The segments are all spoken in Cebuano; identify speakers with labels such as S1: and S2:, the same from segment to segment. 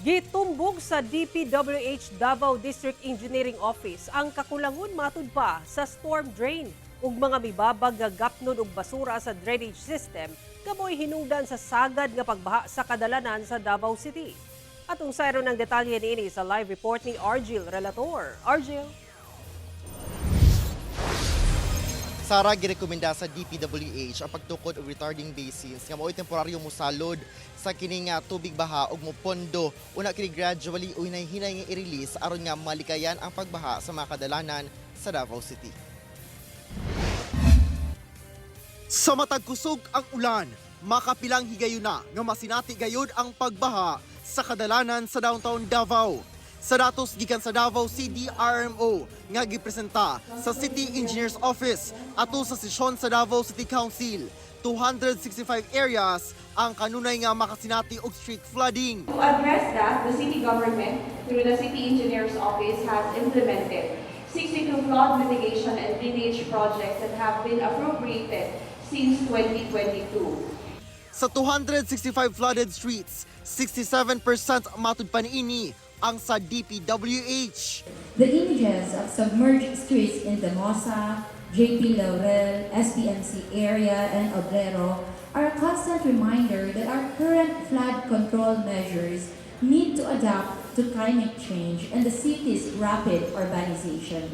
S1: Gitumbok sa DPWH Davao District Engineering Office ang kakulangon matud pa sa storm drain ug mga mibabag nga gapnon og basura sa drainage system kamoy hinungdan sa sagad nga pagbaha sa kadalanan sa Davao City. Atong sayron ang detalye niini sa live report ni Argil Relator. Argil?
S2: Sara, girekomenda sa DPWH ang pagtukod og retarding basins nga mao'y temporaryo mosalod sa kini nga tubig baha ug mopondo una kini gradually o hinay-hinay nga i-release aron nga malikayan ang pagbaha sa mga kadalanan sa Davao City. Sa matag kusog ang ulan, makapilang higayuna nga masinati gayud ang pagbaha sa kadalanan sa downtown Davao. Sa datos gikan sa Davao CDRMO nga gipresenta sa City Engineers Office ato sa sesyon sa Davao City Council, 265 areas ang kanunay nga makasinati og street flooding.
S3: To address that, the city government, through the City Engineer's Office, has implemented 62 flood mitigation and drainage projects that have been appropriated since 2022.
S2: Sa 265 flooded streets, 67% matud pa niini ang sa DPWH.
S4: The images of submerged streets in Damosa, JP Laurel, SPMC area, and Obrero are a constant reminder that our current flood control measures need to adapt to climate change and the city's rapid urbanization.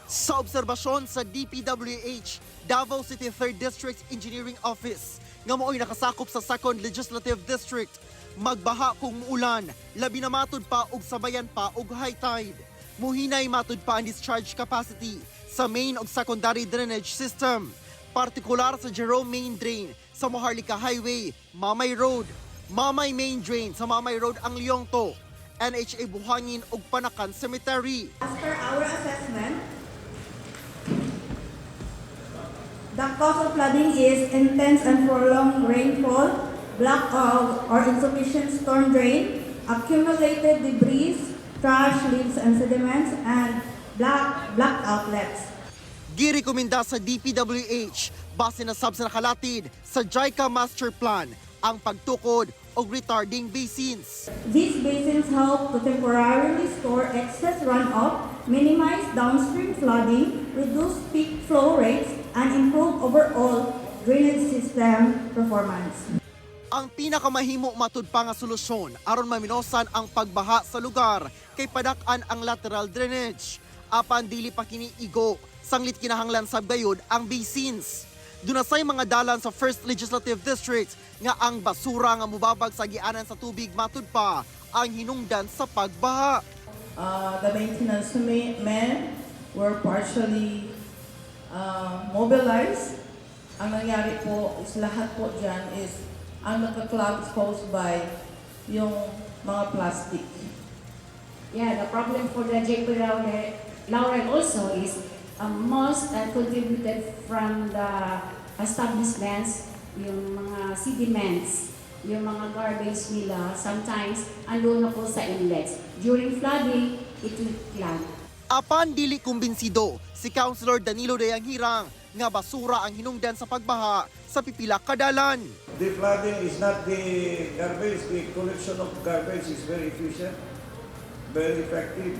S2: Sa obserbasyon sa DPWH, Davao City 3rd District Engineering Office, nga mao'y nakasakop sa 2nd Legislative District, magbaha kung muulan, labi na matud pa og sabayan pa og high tide. Muhinay matud pa ang discharge capacity sa main ug secondary drainage system, partikular sa Jerome Main Drain sa Maharlika Highway, Mamay Road, Mamay Main Drain sa Mamay Road ang Liongto, NHA Buhangin ug Panacan Cemetery.
S5: As per our assessment, the cause of flooding is intense and prolonged rainfall, block of or insufficient storm drain, accumulated debris, trash, leaves, and sediments, and block outlets.
S2: Girekomenda sa DPWH base na sab sa nakalatid sa JICA Master Plan ang pagtukod og retarding basins.
S5: These basins help to temporarily store excess runoff, minimize downstream flooding, reduce peak flow rates, and improve overall drainage system performance.
S2: Ang pinakamahimo matud pa nga solusyon aron maminosan ang pagbaha sa lugar kay padak-an ang lateral drainage. Apan dili pa kini igo, sanglit kinahanglan sab gayud ang basins. Duna say mga dalan sa 1st Legislative District nga ang basura nga mubabag sa agianan sa tubig matud pa ang hinungdan sa pagbaha.
S6: The maintenance men were partially mobilized. Ang nangyari po is lahat po dyan is ang nagka-clog is caused by yung mga plastic.
S7: Yeah, the problem for the JP Laurel also is most contributed from the establishments, yung mga sediments, yung mga garbage nila, sometimes andun na po sa inlets. During flooding, it will clog.
S2: Apan dili kumbinsido si Councilor Danilo Dayanghirang nga basura ang hinungdan sa pagbaha sa pipila ka dalan.
S8: The flooding is not the garbage. The collection of garbage is very efficient, very effective.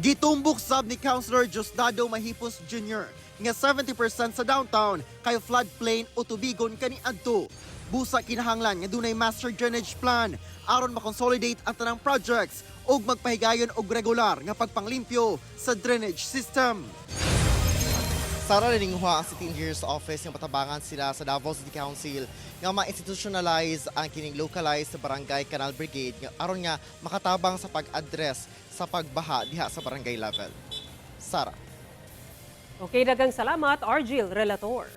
S2: Gitumbok sab ni Councilor Diosdado Mahipos Jr. nga 70% sa downtown kay floodplain o tubigon kaniadto. Busa kinahanglan nga dunay master drainage plan aron makonsolidate ang tanang projects ug magpahigayon og regular nga pagpanglimpyo sa drainage system. Sara, naninguha ang City Engineers Office nga patabangan sila sa Davao City Council nga ma-institutionalize ang kining localized barangay canal brigade nga aron nga makatabang sa pag-address sa pagbaha diha sa barangay level. Sara.
S1: Okay, daghang salamat, Argil Relator.